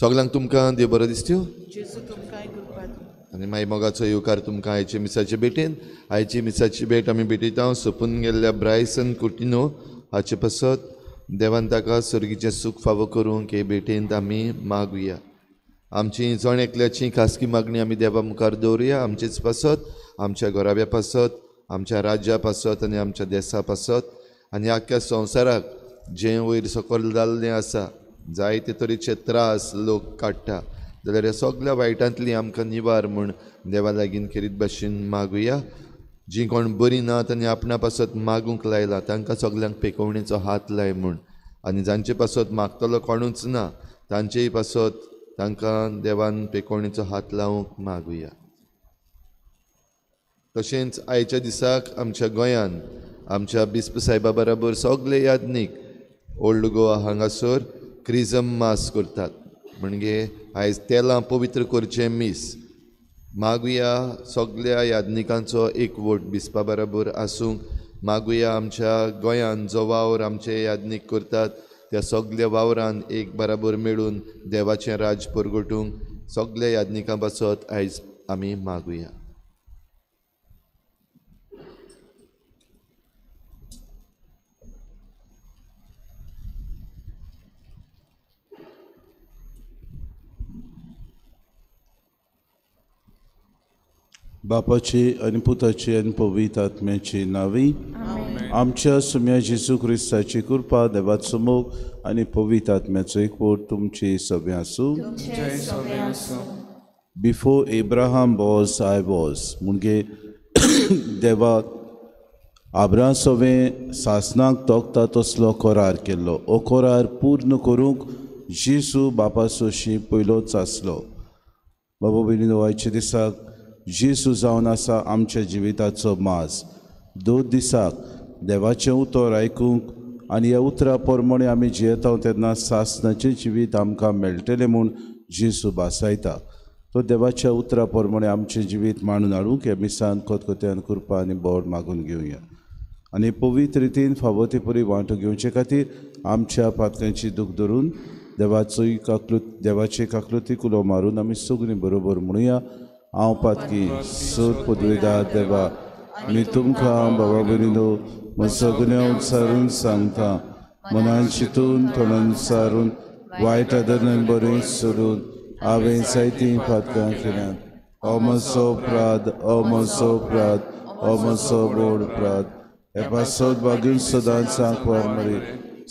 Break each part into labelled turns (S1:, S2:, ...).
S1: सगळ्यांक तुमकां देव बरो दिसत्यो आनी मागीर मोगाचो येवकार तुमकां आयचे मिसाचे भेटेन. आयची मिसाची भेट आमी भेटयता सोंपून गेल्ल्या ब्रायसन कुटिनो हाचे पासत देवान ताका सर्गीचें सूख फावो करूंक हे भेटेंत आमी मागुया. आमची जण एकल्याची खासगी मागणी आमी देवा मुखार दवरुया, आमचेच पासत, आमच्या घराब्या पासत, आमच्या राज्या पासत आनी आमच्या देसा पासत आनी आख्ख्या संवसाराक जें वयर सकयल जाल्लें आसा जायते तरेचे त्रास लोक काडटा जाल्यार ह्या सगल्या वायटांतली आमकां निवार म्हूण देवा लागीं खेरीत भाशेन मागुया. जीं कोण बरीं नात आनी आपणा पासत मागूंक लायला तांकां सगल्यांक पेकोवणेचो हात लाय म्हूण, आनी जांचे पासत मागतलो कोणूच ना तांचेय पासत तांकां देवान पेकोवणेचो हात लावंक मागुया. तशेंच आयच्या दिसाक आमच्या गोंयान आमच्या बिस्प साहेबा बराबर सगळे याज्ञीक ओल्ड गोवा हांगासर क्रिजम मास करतात, म्हणजे आयज तेलां पवित्र करचें मीस. मागुया सगल्या याज्ञिकांचो एकवट बिस्पा बराबर आसूंक. मागुया आमच्या गोंयान जो वावर आमचे याज्ञीक करतात त्या सगल्या वावरान एक बराबर मेळून देवाचें राज परगटूंक सगल्या याज्ञिकां पासत आयज आमी मागुया.
S2: बापाची आनी पुताची आनी पवित्र आत्म्याची नावी. आमच्या सुम्या जेजू क्रिस्ताची कृपा, देवाचो मोग आनी पवित्र आत्म्याचो एकवट तुमची सगळें आसूं. Before Abraham was I was, म्हणजे देवाक आब्राहाम सवें सासनाक तोखता तसलो करार केल्लो. हो करार पूर्ण करूंक जेजू बापा सोशी पयलोच आसलो. बाबा भयणीनो, आयच्या दिसाक जेजू जावन आसा आमच्या जिविताचो मास. 2 दिसाक देवाचें उतर आयकूंक आनी ह्या उतरा प्रमाणे आमी जियेता तेन्ना सासनाचें जिवीत आमकां मेळटलें म्हूण जेजू भासायता. तो देवाच्या उतरा प्रमाणे आमचें जिवीत मांडून हाडूंक ह्या मिसान खतखत्यान कृपा आनी बोड मागून घेवया आनी पवित्र रितीन फावो ते परी वांटो घेवचे खातीर आमच्या पातकांची दूख धरून देवाचोय काकलूत देवाचे काकलुतीक उलो मारून आमी सगळीं बरोबर म्हणुया. हांव पातकी सोद पदवेदार देवा, मी तुमकां बाबा भयणीनो म्हजो गुन्यांव सारून सांगता. मनान चिंतून तोंडान सारून वायट आदरान बरें सोडून हांवें जायतीं पातकां केल्यांत. हो म्हजो अपराध, हो म्हजो अपराध, हो म्हजो व्हड अपराध. हे पासत बागीन सदांच सांकवार मरे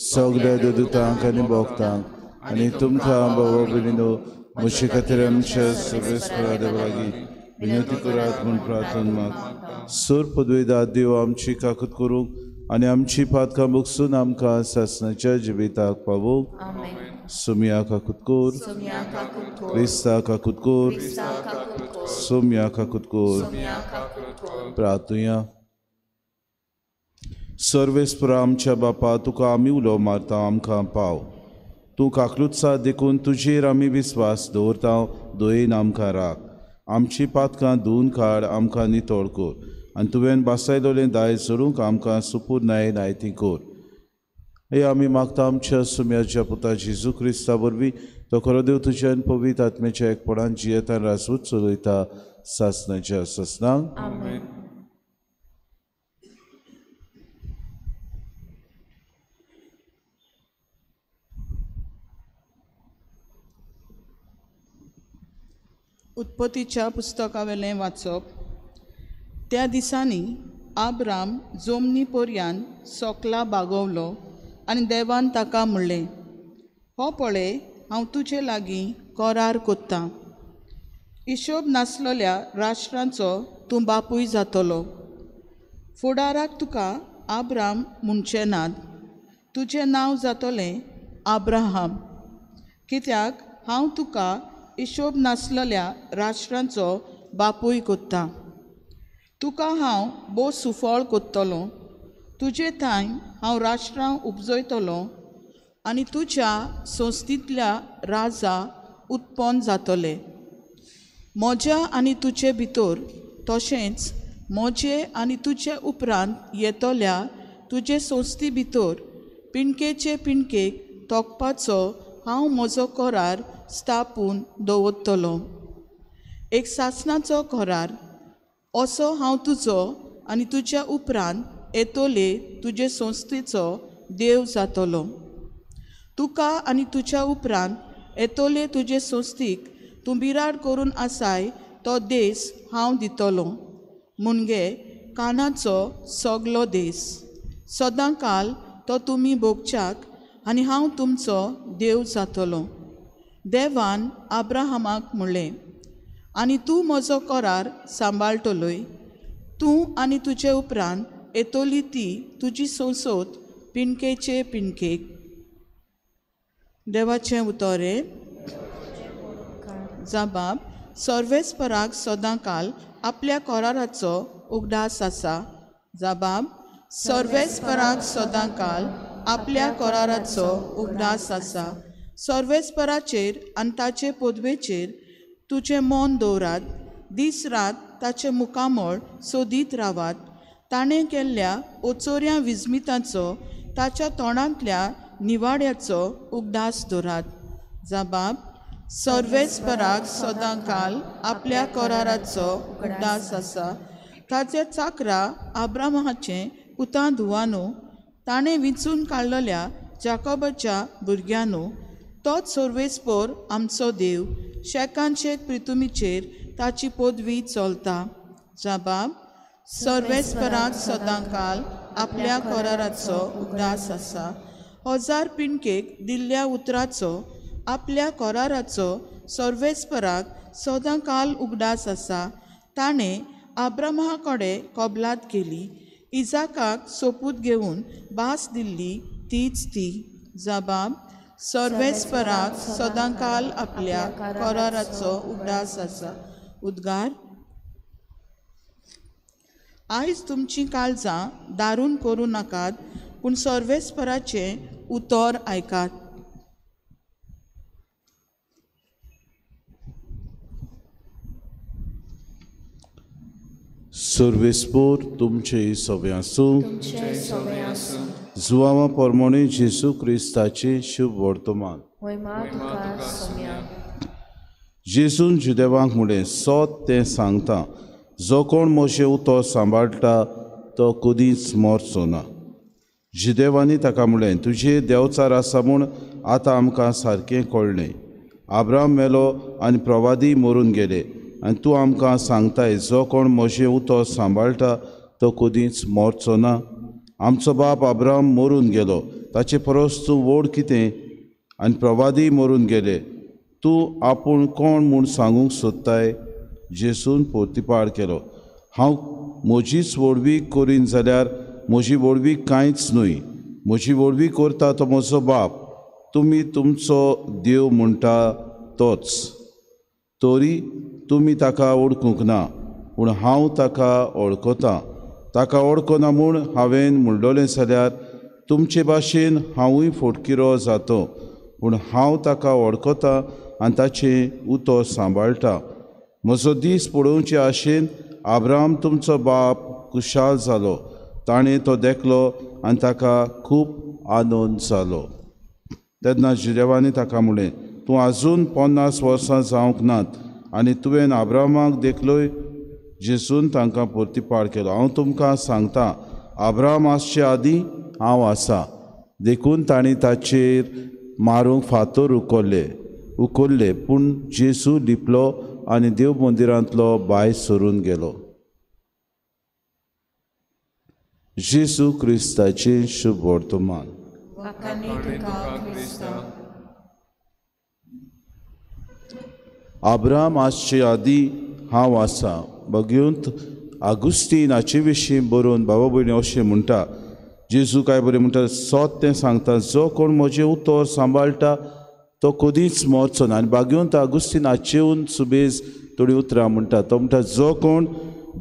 S2: सगल्या देवदूतांक आनी भक्तांक आनी तुमकां बाबा भयणीनो म्हजे खातीर आमच्या सर्वेस्परा देवा लागीं विनंती करात म्हूण प्रार्थना माग. सोर पदवेदार देव आमची काकूत करूंक आनी आमची पातकां भोगसून आमकां सासणाच्या जिविताक पावोवंक. सोमया काकूत कोर, क्रिस्ता काकूत कोर, सोमया काकूत कोर. प्रार्थुया. सर्वेस्परा आमच्या बापा, तुका आमी उलो मारता, आमकां पाव. तूं काकलुतसा देखून तुजेर आमी विस्वास दवरता. दयेन आमकां राख, आमची पातकां धुवन काड, आमकां नितळ कर आनी तुवें बासायलोलें दायज जोडूंक आमकां सुपूर्णायेन आयती कर. हे आमी मागता आमच्या सुम्याच्या पुता जेजू क्रिस्ता वरवीं, तो खरो देव तुज्यान पवित्र आत्म्याच्या एकपणान जियेतान राजवट चलयता सासणाच्या सासणाक.
S3: उत्पत्तीच्या पुस्तकावेलें वाचप. त्या दिसांनी आब्राम जोमनी पोरयान सोकला बागवलो आनी देवान ताका म्हणलें, हो पळय हांव तुजे लागीं करार कोत्तां, हिशोब नासलेल्या राष्ट्रांचो तूं बापूय जातलो. फुडाराक तुका आब्राम म्हणचे नात, तुजें नांव जातलें आब्राहाम, कित्याक हांव तुका हिशोब नासलेल्या राष्ट्रांचो बापूय कोत्तां. तुका हांव भोव सुफळ कोत्तलो, तुजे थांय हांव राष्ट्रां उपजयतलो आनी तुज्या संस्थेंतल्या राजा उत्पन्न जातले. म्हज्या आनी तुजे भितर तशेंच म्हजे आनी तुजे उपरांत येतल्या तुजे संस्थी भितर पिणकेचे पिणकेक तोखपाचो हांव म्हजो करार स्थापून दवरतलो. एक सासणाचो करार असो हांव तुजो आनी तुज्या उपरांत येतले तुजे संस्थेचो देव जातलो. तुका आनी तुज्या उपरांत येतले तुजे संस्थीक तूं बिराड करून आसाय तो देस हांव दितलो, मुणगे कानाचो सगलो देस सदां काल तो तुमी भोगच्याक आनी हांव तुमचो देव जातलो. देवान आब्राहामाक म्हणलें, आनी तूं म्हजो करार सांबाळटलोय, तूं आनी तुजे उपरांत येतली ती तुजी संसद पिणकेचे पिणकेक. देवाचें उतर. जबाब सर्वेस्पराक सदां काल आपल्या कराराचो उगडास आसा. जबाब सर्वेस्पराक सदां काल आपल्या कराराचो उगडास आसा. सर्वेस्पराचेर आनी ताचे पदवेचेर तुजें मन दवरात, दीस रात ताचें मुखामळ सोदीत रावात. ताणें केल्ल्या ओचोऱ्या विजमिताचो ताच्या तोंडांतल्या निवाड्याचो उगडास दवरात. जबाब सर्वेस्पराक सदां काल आपल्या कराराचो उगडास आसा. ताच्या चाकरा आब्रामाचें पुतां धुवानो, ताणें विंचून काडलेल्या जाकोबाच्या भुरग्यांनो, तोच सर्वेस्पर आमचो देव, शेकान शेक प्रितुमीचेर ताची पदवी चलता. जबाब सर्वेस्पराक सदां काल आपल्या कराराचो उगडास आसा. हजार पिणकेक दिल्ल्या उतराचो आपल्या कराराचो सर्वेस्पराक सदां काल उगडास आसा. ताणें आब्रामा कडेन कबलात केली, इजाकाक सोपूत घेवन भास दिल्ली तीच ती. जबाब सर्वेस्पराक सदां काल आपल्या कराराचो उगडास आसा. उद्गार. आयज तुमचीं काळजां दारून करूं नाकात, पूण सर्वेस्पराचें उतर आयकात.
S2: सर्वेस्पोर तुमचे सवे आसूं. जुवावा परमणे जेसू क्रिस्ताचे शुभ वर्तमान. जेजून जुदेवांक म्हणलें, सत तें सांगता, जो कोण म्हजें उतर सांबाळटा तो कदींच मरचो ना. जुदेवांनी ताका म्हणलें, तुजें देवचार आसा म्हूण आतां आमकां सारकें कळ्ळें. आब्राम मेलो आनी प्रवादी मरून गेले, आनी तूं आमकां सांगताय जो कोण म्हजें उतर सांबाळटा तो कदींच मरचो ना. आमचो बाप आब्राम मरून गेलो, ताचे परस तूं व्हड कितें? आनी प्रवादी मरून गेले, तूं आपूण कोण म्हूण सांगूंक सोदताय? जेसून पोर्तिपाळ केलो, हांव म्हजीच व्हडवीक करीन जाल्यार म्हजी व्हडवीक कांयच न्हय. म्हजी व्हडवीक करता तो म्हजो बाप, तुमी तुमचो देव म्हणटा तोच. तरी तुमी ताका वळखूंक ना, पूण हांव ताका वळखतां. ताका वळखना म्हूण हांवें म्हणलोलें जाल्यार तुमचे भाशेन हांवूय फोटकिरो जातो, पूण हांव ताका वळखतां आनी ताचें उतर सांबाळटा. म्हजो दीस पळोवचे आशेन आब्राम तुमचो बाप खुशाल जालो, ताणें तो देखलो आनी ताका खूब आनंद जालो. तेन्ना जुदेवांनी ताका म्हणलें, तूं आजून 50 वर्सां जावंक नात आनी तुवें आब्रामाक देखलोय? जेजून तांकां प्रतिपाळ केलो, हांव तुमकां सांगता, आब्राम आसचे आदीं हांव आसा. देखून तांणी ताचेर मारूंक फातर उखल्ले, पूण जेजू लिपलो आनी देव मंदिरांतलो भायर सरून गेलो. जेजू क्रिस्ताचें शुभ वर्तमान. अब्राहम आसचे आदीं हांव आसा. बगयूंत आगुस्तीन हाचे विशीं बरोवन बाबा भयणी अशें म्हणटा, जेजू काय बरें म्हणटा, सत तें सांगता, जो कोण म्हजें उतर सांबाळटा तो कदींच मरचो ना. आनी बागेवंत आगुस्तीन हाचेहून सुबेज थोडीं उतरां म्हणटा. तो म्हणटा, जो कोण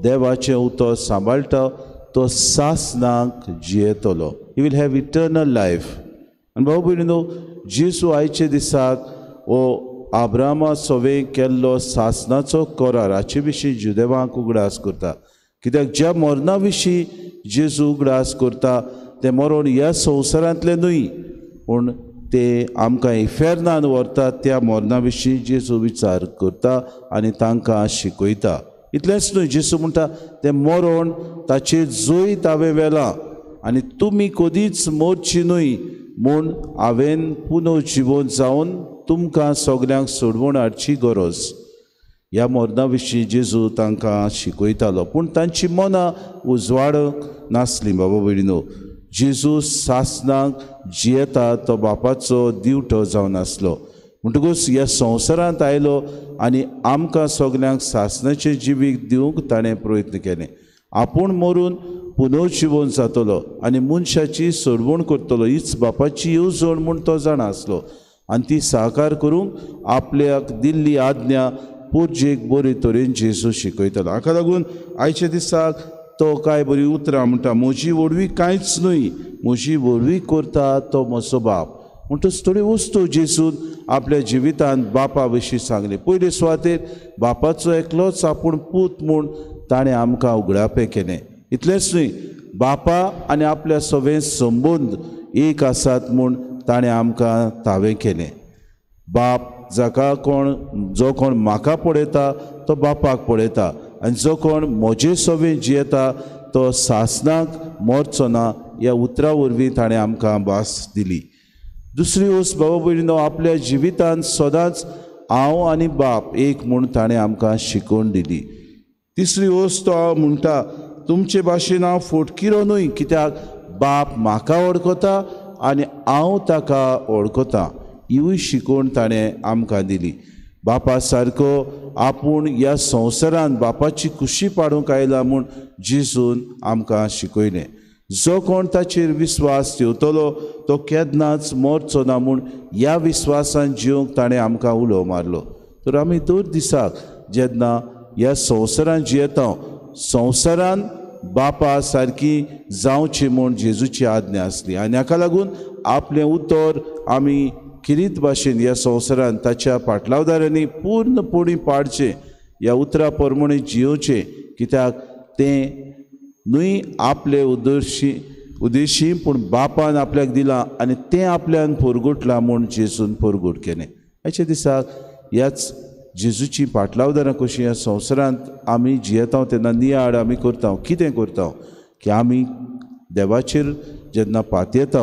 S2: देवाचें उतर सांबाळटा तो सासनाक जियेतलो, he will have eternal life. आनी भाऊ भयणीनो, जेजू आयचे दिसाक हो आब्रामा सवें केल्लो सासनाचो करार हाचे विशीं जुदेवांक उगडास करता. कित्याक ज्या मरणा विशीं जेजू उगडास करता तें मरण ह्या संवसारांतलें न्हय, पूण ते आमकां इफेर्नान व्हरता त्या मरणा विशीं जेजू विचार करता आनी तांकां शिकयता. इतलेंच न्हय, जेजू म्हणटा तें मरण ताचेर जैत हांवें व्हेलां आनी तुमी कदींच मरची न्हय म्हूण हांवें पुनर्जिवन जावन तुमकां सगल्यांक सोडवण हाडची गरज. ह्या मरणा विशीं जेजू तांकां शिकयतालो, पूण तांची मनां उजवाडूंक नासलीं. बाबा भयणीनो, जेजू सासनाक जियेता तो बापाचो दिवटो जावन आसलो, म्हणटकूच ह्या संवसारांत आयलो आनी आमकां सगल्यांक सासनाचें जिवीत दिवंक ताणें प्रयत्न केलें. आपूण मरून पुनर्जिवन जातलो आनी मनशाची सोडवण करतलो हीच बापाची येवजण म्हूण तो जाणा आसलो आनी ती साकार करूंक आपल्याक दिल्ली आज्ञा पुर्जेक बरे तरेन जेजू शिकयतलो. हाका लागून आयच्या दिसाक तो काय बरी उतरां म्हणटा, म्हजी व्हडवी कांयच न्हय, म्हजी व्हडवी करता तो म्हजो बाप. म्हणटच थोड्यो वस्तू जेजून आपल्या जिवितांत बापा विशीं सांगले. पयले सुवातेर बापाचो एकलोच आपूण पूत म्हूण ताणें आमकां उगडापें केलें. इतलेंच न्हय, बापा आनी आपल्या सवें संबंद एक आसात म्हूण ताणें आमकां तावें केलें. बाप जाका कोण, जो कोण म्हाका पळयता तो बापाक पळयता आनी जो कोण म्हजे सवें जियेता तो सासनाक मरचो ना ह्या उतरां वरवीं ताणें आमकां भास दिली. दुसरी वस्त बाबा भयणीनो, आपल्या जिवितांत सदांच हांव आनी बाप एक म्हूण ताणें आमकां शिकोवन दिली. तिसरी वस्त तो हांव म्हणटा, तुमचे भाशेन हांव फोटकिरो न्हय, कित्याक बाप म्हाका वळखता आनी हांव ताका वळखता, हिवूय शिकोवण ताणें आमकां दिली. बापा सारको आपूण ह्या संवसारांत बापाची खुशी पाडूंक आयला म्हूण जेजून आमकां शिकयलें. जो कोण ताचेर विस्वास ठेवतलो तो केन्नाच मरचो ना म्हूण ह्या विस्वासान जिवंक ताणें आमकां उलो मारलो. तर आमी दर दिसाक जेन्ना ह्या संवसारांत जियेता, संवसारान बापा सारकी जावची म्हूण जेजूची आज्ञा आसली आनी हाका लागून आपलें उतर आमी किरीत भाशेन ह्या संवसारांत ताच्या पाटलावदारांनी पूर्णपणी पाडचें, ह्या उतरा प्रमाणे जियोवचें, कित्याक तें न्हय आपले उद्देशी पूण बापान आपल्याक दिलां आनी तें आपल्यान पोरगुटलां म्हूण जेजून पोरगुट केलें. आयच्या दिसाक ह्याच जेजूची पाटलावदारां कशीं ह्या संवसारांत आमी जियेता तेन्ना नियाळ आमी करता. कितें करता की आमी देवाचेर जेन्ना पातयेता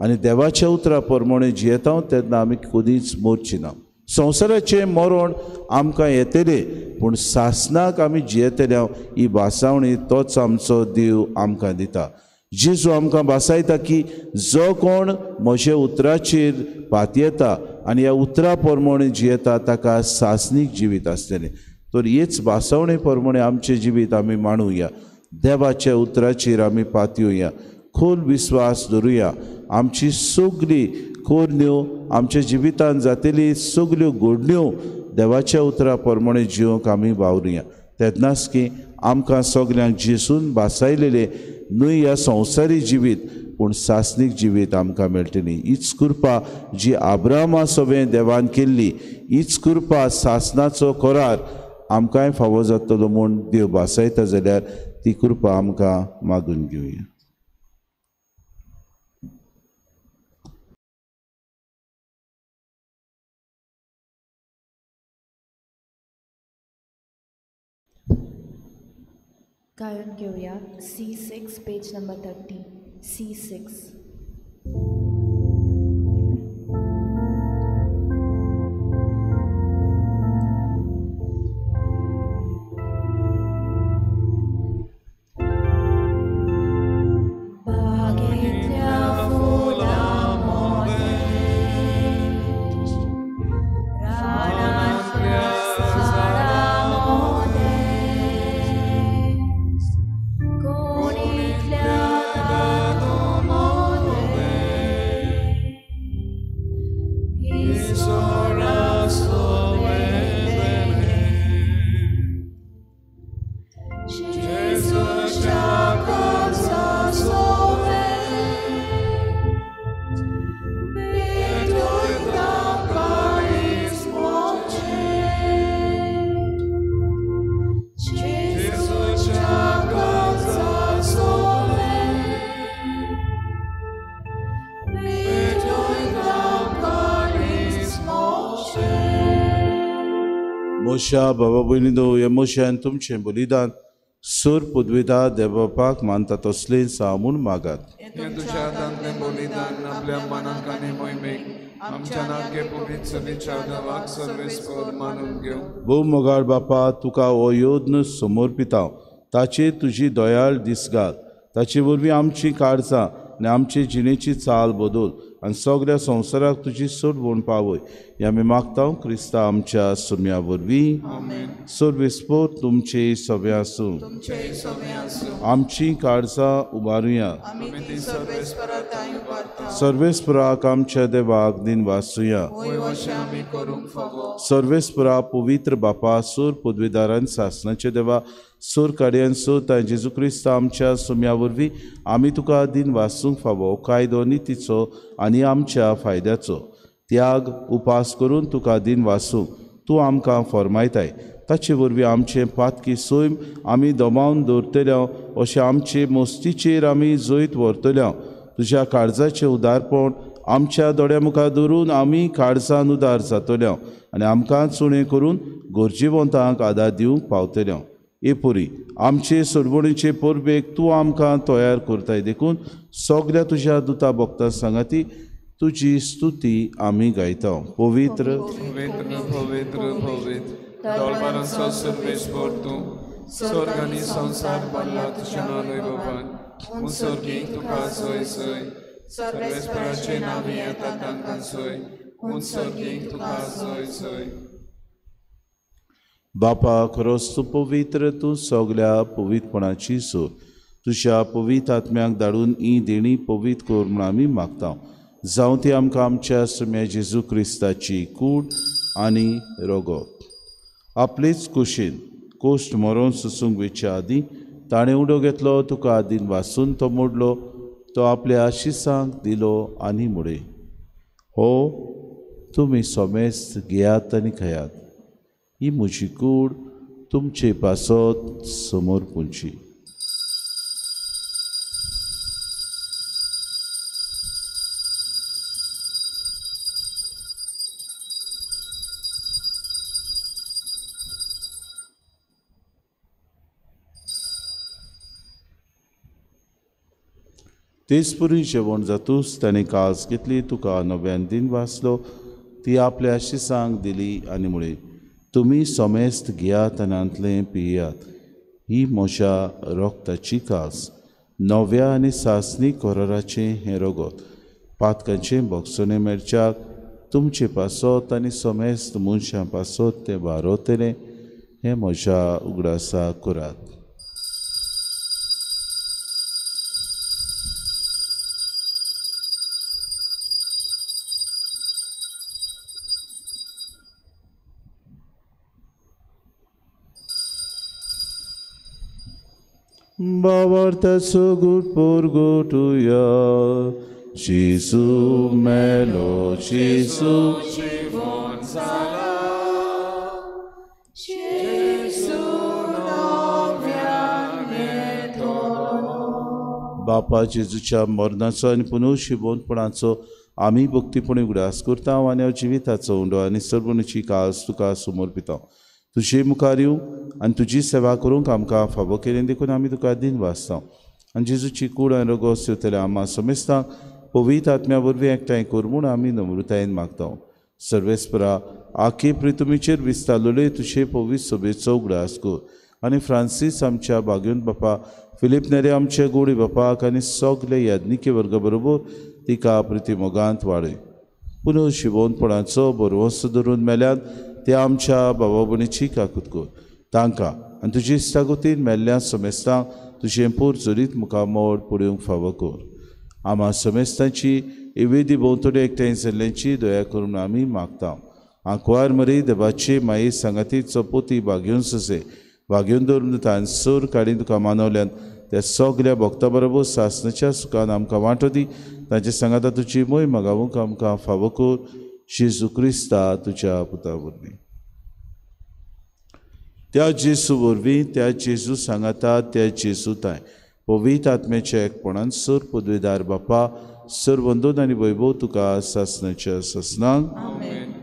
S2: आनी देवाच्या उतरा प्रमाणे जियेता तेन्ना आमी कदींच मरची ना. संवसाराचें मरण आमकां येतलें पूण सासनाक आमी जियेतले ही भासावणी तोच आमचो देव आमकां दिता. जेजू आमकां भासायता की जो कोण म्हज्या उतराचेर पातयेता आनी ह्या उतरा प्रमाणे जियेता ताका सासनीक जिवीत आसतलें. तर हेच भासावणे प्रमाणे आमचें जिवीत आमी मांडुया, देवाच्या उतराचेर आमी पातयेवया, खोल विस्वास धरुया, आमची सगळी कोरण्यो आमच्या जिवितांत जातली सगल्यो घडण्यो देवाच्या उतरा प्रमाणे जिवंक आमी वावरुया. तेन्नाच की आमकां सगल्यांक जेजून भासायलेलें न्हय ह्या संवसारी जिवीत पूण सासनीक जिवीत आमकां मेळटली. हीच कृपा जी आब्रामा सवें देवान केल्ली, हीच कृपा सासनाचो करार आमकांय फावो जातलो म्हूण देव भासायता जाल्यार ती कृपा आमकां मागून घेवया.
S4: गायन घेवया C6 page number 30 C6.
S2: मोशा बाबा भयणीनो हे मोशान तुमचें बलिदान सूर पदविता देवबापाक मानता तसलें साव म्हूण मागात.
S5: तुज्या हातांतलें बलिदान आपल्या मनाक आनी मोहिमेक आमच्या नागे पवित्र सभेच्या देवाक सर्वेस्पर मानून घेवं.
S2: भोव मोगाळ बापा, तुका हो यत्न समर्पिता, ताचेर तुजी दयाळ दिसघाल, ताचे वरवीं आमची काळजां आनी आमचे जिणेची चाल बदल आनी सगळ्या संवसाराक तुजी सोडवण पावय. हे आमी मागता क्रिस्ता आमच्या सुम्या वरवीं. सर्वेस्पर तुमचे सगळे आसूं. आमची काळजां उबारुया. सर्वेस्पराक आमच्या देवाक दिन वासुया. सर्वेस्परा पवित्र बापा, सूर पदवीदारान सासनाचे देवा, सूर काडयान सूर तांय जेजू क्रिस्ता आमच्या सुम्या वरवीं आमी तुका दिन वासूंक फावो कायदो नितीचो आनी आमच्या फायद्याचो त्याग उपास करून तुका दिन वासूंक तूं आमकां फॉर्मायताय. ताचे वरवीं आमचें पातकी सैम आमी दमावन दवरतल्या अशें आमचे मस्तीचेर आमी जैत व्हरतल्या. तुज्या काळजाचें उदारपण आमच्या दोळ्या मुखार दवरून आमी काळजान उदार जातल्या आनी आमकां चुणें करून गरजेवंतांक आदार दिवंक पावतल्या. ए पुरी आमचे सोडवणीचे परबेक तूं आमकां तयार करताय, देखून सगळ्या तुज्या दुता भक्तां सांगाती तुजी स्तुती आमी गायता. पवित्र
S5: पवित्र पवित्र पवित्र दरबारांचो सर्वेस्पर तूं, स्वर्ग आनी संवसार भरला तुज्या नांव बाबान. उंच तुका सोय सोय, सर्वेस्पराचे नांव येता तांकां सोय. उंच तुका सोय सोय.
S2: बापा, खरोच तूं पवित्र, तूं सगळ्या पवित्रपणाची सोय. तुज्या पवित्र आत्म्याक धाडून ही देणी पवित्र कर म्हूण आमी मागता. जावं ती आमकां आमच्या सुम्या जेजू क्रिस्ताची कूड आनी रगत. आपलेच कुशीन कोश्ट मरोन सोसूंक वेच्या आदीं ताणें उडो घेतलो, तुका आदीन वासून तो मोडलो, तो आपल्या आशिसांक दिलो आनी मुडे, हो तुमी सोमेस्त घेयात आनी खायात, ही म्हजी कूड तुमचे पासत समोर पुंची. तेचपुरी जेवण जातूच ताणें कास घेतली, तुका नव्यान दिन वाचलो, ती आपल्या आशिसांक दिली आनी म्हळें, तुमी समेस्त घेयात आनी हांतलें पियात, ही म्हज्या रोगताची कास, नव्या आनी सासणी कोराराचें हें रगत, पातकांचें भोगसणें मेळच्याक तुमचे पासत आनी समेस्त मनशां पासत तें वारवतलें, हें म्हज्या उगडासा करात. भावार्थाचो गुट परगटुया. जेजू मेलो, जेजू
S5: जिवन जाला, जेजू नव्यान येतलो.
S2: बापा, जेजूच्या मरणाचो आनी पुनर्जिवंतपणाचो आमी भक्तीपणी उगडास करता आनी जिविताचो उंडो आनी सर्वणीची कास तुका समर्पिता. तुजे मुखार येवंक आनी तुजी सेवा करूंक आमकां फावो केली देखून आमी तुका दिन वाचता. आनी जेजूची कूड आनी रगत सेवतल्या आमा समेस्तांक पवित्र आत्म्या वरवीं एकठांय कर म्हूण आमी नम्रतायेन मागता. सर्वेस्परा, आखे प्रितुमीचेर विस्तारलेले तुजे पवित्र सभेचो उगडास कर आनी फ्रांसीस आमच्या बागेवन बापा, फिलीप नेरे आमच्या गोडी बापाक आनी सगळे याज्ञिके वर्गा बरोबर तिका प्रिती मोगांत वाडय. पुनर्जिवंतपणाचो बरवंस धरून मेल्यान ते आमच्या बाबा भयणीची काकूत कर. तांकां आनी तुजी इश्टागतीन मेल्ल्या समेस्तांक तुजें पोर चरीत मुखामळ पळोवंक फावो कर. आमा समेस्तांची इवेदी भोंवतणी एकठांय जाल्ल्यांची दया करून आमी मागता. आंकवार मरी देवाची माई सांगाती चपोती बागेवन ससे बागेवन दवरून तान सूर काडीन तुका मानवल्यान त्या सगल्या भक्ता बरोबर सासनाच्या सुखान आमकां वांटो दी. तांचे सांगाता तुजी मोय मागावंक आमकां फावो कर. जेजू क्रिस्ता तुज्या पुता वरवीं. त्या जेजू वरवीं, त्या जेजू सांगाता, त्या जेजू ताय पवित्र आत्म्याच्या एकपणान सर पदवीदार बापा, सर वंदन आनी वैभव तुका सासनाच्या सासनाक.
S5: आमेन.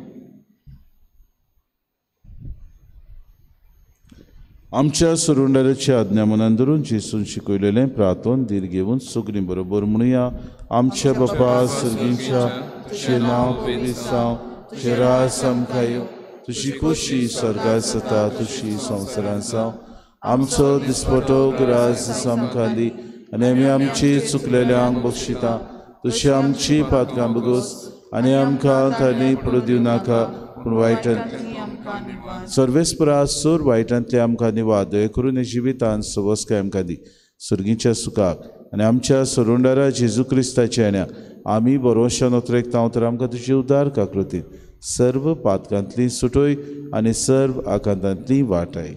S2: आमच्या सुरुंडाराची आज्ञा मनान धरून जेसून शिकयलेलें प्रार्थन धीर घेवन सगळीं बरोबर म्हणुया. आमच्या बापा सर्गींच्या, तुजें नांव पवित्र जावं, तुजें राज आमकां येवं, तुजी खोशी स्वर्गांत जाता तशी संवसारांत जावं. आमचो दिसपटो ग्रास आमकां दी आनी आमी आमची चुकलेल्यांक बक्षिता तशी आमची पातकां बगोस आनी आमकां तांणी पडूं दिवं नाका पूण वायटांतले सर्वेस्परा सोर वायटांतले आमकां निवाद. दया करून जिवितान सवस्काय आमकां दी सर्गीच्या सुखाक आनी आमच्या सरुंडारा जेजू क्रिस्ताच्या येण्या आमी बरोवशान नोतरेकता तर आमकां तुजी उदार काकृतीन सर्व पातकांतली सुटोय आनी सर्व आकांतांतली वाटाय.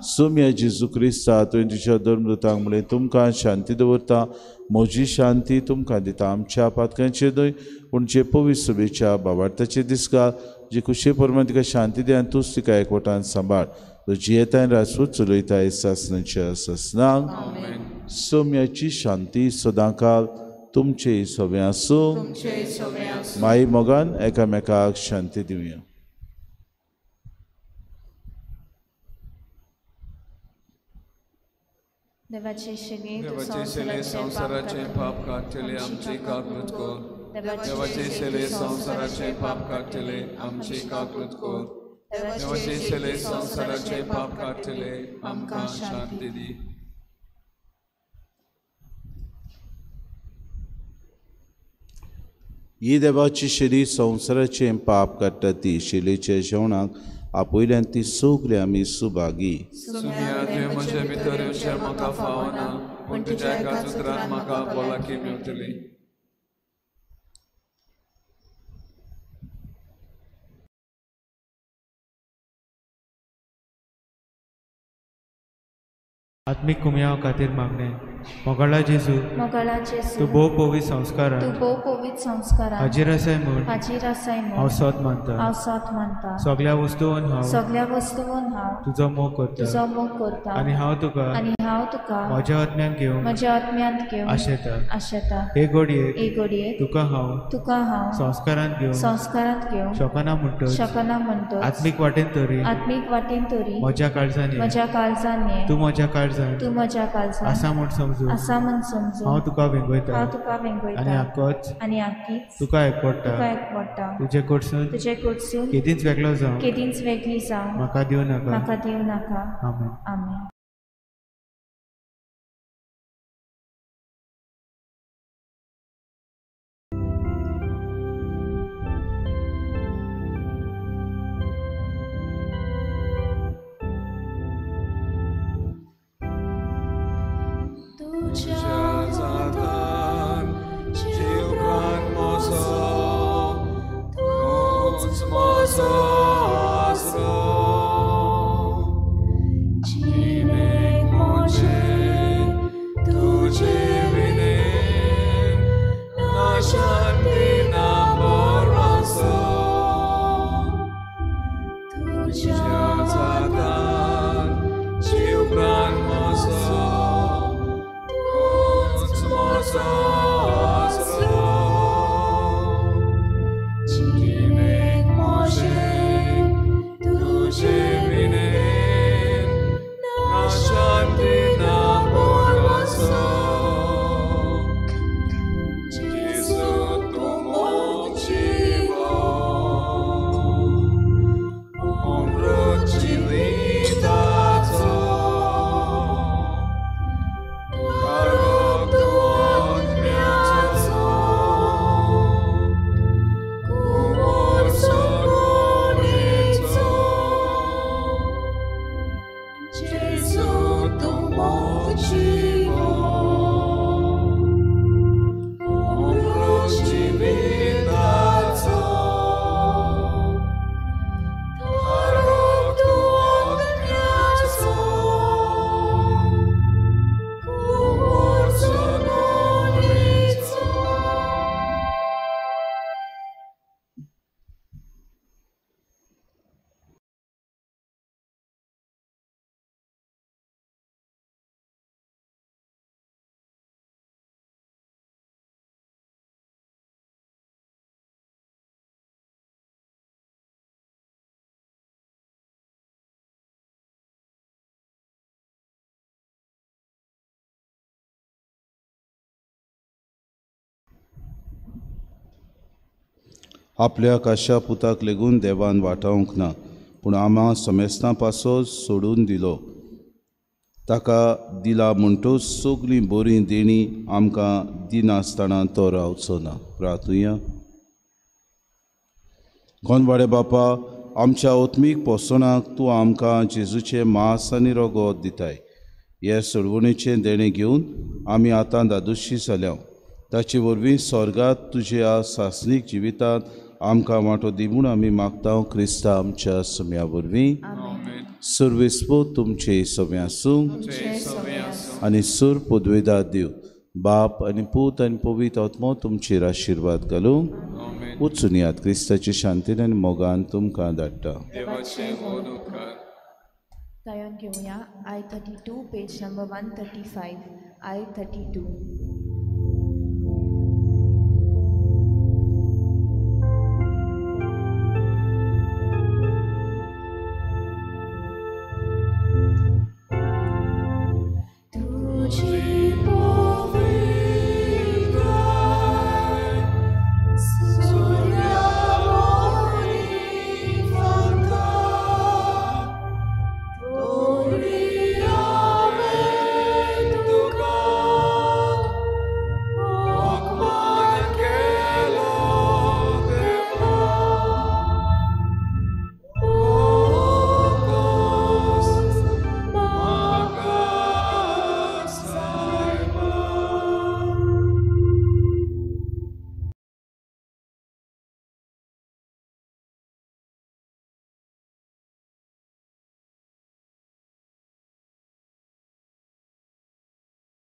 S2: सोम्या जेजू क्रिस्ता तुवें तुज्या धर्मदूतांक म्हणलें तुमकां शांती दवरता, म्हजी शांती तुमकां दिता. आमच्या पातकांचेर न्हय पूण जे पवित्र सभेच्या बाबार्थाचे दिसका जी खुशे प्रमाण तिका शांती दी आनी तूंच तिका एकवटान सांबाळ. तो जियेता आनी राजपूत चलयता सासनाच्या सासनाक. सोम्याची शांती सदांकाल तुमचे सगळें आसूं. माई मोगान एकामेकाक शांती दिवया.
S4: देवाचे शेले
S5: संवसाराचे पाप काडटले आमची काकूत कर. देवाचे शेले संवसाराचे पाप काडटले आमची काकूत कर. देवाचे शेले संवसाराचे पाप काडटले आमकां शांती दी.
S2: ही देवाची शेली संवसाराचें पाप काडटा ती शेलीच्या जेवणाक आपयल्यान ती सगळी आमी सुभागी.
S5: म्हजे भितर येवचें म्हाका फावना पूण तुज्या एकाच उतरान म्हाका भलायकी मेळटली.
S6: आत्मीक कुमयाव खातीर मागणें. मोगाळा जेजू, तूं भोव पवित्र संस्कारान हाजीर आसाय म्हूण हांव सोद मानता. सगळ्या वस्तून हांव तुजो मोग करता आनी हांव तुका म्हज्या आत्म्यान घेवन आशेता. हे घडयेक तुका हांव संस्कारांत घेवंक शकना म्हणटच आत्मीक वाटेन तरी म्हज्या काळजान ये, तूं म्हज्या काळजान आसा म्हूण समजू हांव तुका वेंगयता आनी आकीच तुका एकवटा. तुजे कडसून केदींच वेगळो जावं म्हाका दिवं नाका. आमेन.
S4: आमेन.
S5: Jinek Moshe.
S2: आपल्या काशा पुताक लेगून देवान वाटावंक ना, पूण आमा समेस्तां पासो सोडून दिलो. ताका दिला म्हणटूच सगळीं बरीं देणीं आमकां दिनासतना तो रावचो ना. प्रार्थुया. कोनवाडे बापा, आमच्या आत्मीक पोसणाक तूं आमकां जेजूचें मांस आनी रगत दिताय. हे सोडवणेचें देणें घेवन आमी आतां दादोशी जाल्या. ताचे वरवीं स्वर्गांत तुज्या सासणीक जिवितांत आमकां वांटो दी म्हूण आमी मागता क्रिस्ता आमच्या सम्या वरवीं. सर्वेस्पो तुमचे सवे आसूं आनी सूर पदवेदार दिव बाप आनी पूत आनी पवित्र आत्मो तुमचेर आशिर्वाद घालूं. वचून याद क्रिस्ताचे शांतीन आनी मोगान तुमकां धाडटा.
S4: गायन घेवया I 32 page number 135 I 32.